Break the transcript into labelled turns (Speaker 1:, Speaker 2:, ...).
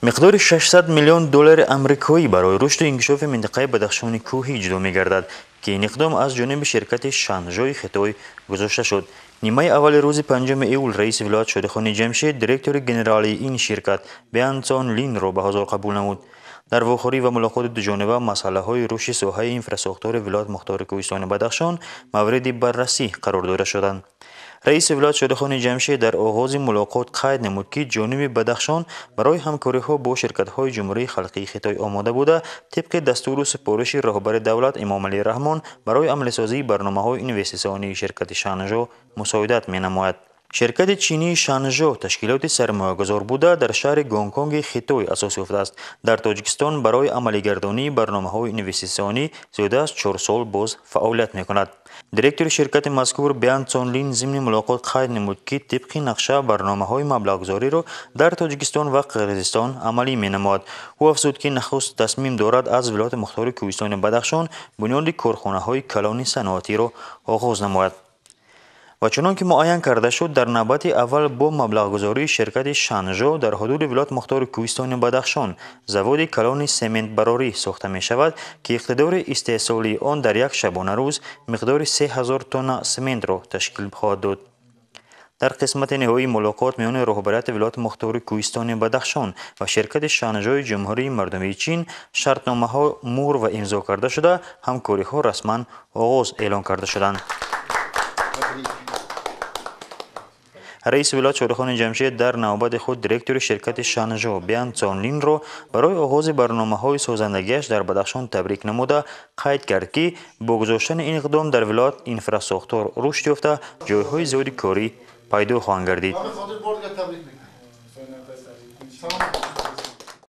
Speaker 1: Миқдори 600 миллион доллари амрикоӣ барои рушду инкишофи минтақаи Бадахшони кӯҳӣ ҷудо мегардад, ки ин иқдом аз ҷониби ширкати Шанжои Хитой гузошта шуд. Нимаи аввали рӯзи 5 июл раиси вилоят Шодихони Ҷамшед директори генералии ин ширкат Бян Цон Линро ба ҳузур қабул намуд. Дар вохӯрӣ ва мулоқоти дуҷониба масъалаҳои рушди соҳаи инфрасохтори вилоят мухтори кӯҳистони Бадахшон мавриди баррасӣ қарор дода шуданд. Раиси вилоят Шодихони Ҷамшед дар оғози мулоқот қайд намуд, ки ҷониби Бадахшон барои ҳамкориҳо бо ширкатҳои Ҷумҳурии Халқии Хитой омода буда, тибқи дастуру супориши роҳбари давлат Эмомалӣ Раҳмон барои амалисозии барномаҳои инвеститсионии ширкати Шанжо мусоидат менамояд. Ширкати чинии Шанжо ташкилоти сармоягузор буда, дар шаҳри Гонконги Хитой асос ёфтааст. Дар Тоҷикистон барои амалигардонии барномаҳои инвеститсионӣ зиёда аз 4 сол боз фаъолият мекунад. Директори ширкати мазкур Бян Цонлин зимни мулоқот қайд намуд, ки тибқи нақша барномаҳои маблағгузориро дар Тоҷикистон ва Қирғизистон амалӣ менамояд. Ӯ афзуд, ки нахуст тасмим дорад аз вилояти мухтори кӯҳистони Бадахшон бунёди корхонаҳои калони саноатиро оғоз намояд. Ва чунон ки муайян карда шуд, дар навбати аввал бо маблағгузории ширкати Шанжо дар ҳудуди вилоят мухтори кӯҳистони Бадахшон заводи калони сементбарорӣ сохта мешавад, ки иқтидори истеҳсолии он дар як шабонарӯз миқдори 3000 тонна сементро ташкил хоҳад дод. Дар қисмати ниҳоии мулоқот миёни роҳбарияти вилояти мухтори кӯҳистони Бадахшон ва ширкати Шанжои Ҷумҳурии Мардумии Чин шартномаҳо муҳр ва имзо карда шуда, ҳамкориҳо расман оғоз эълон карда шуданд. Раиси вилоят Шодихони Ҷамшед дар навбати худ директори ширкати Шанжо Бян Цонлинро барои оғози барномаҳои созандагиаш дар Бадахшон табрик намуда, қайд кард, ки бо гузоштани ин иқдом дар вилоят инфрасохтор рушд ёфта, ҷойҳои зиёди корӣ пайдо хоҳанд гардид.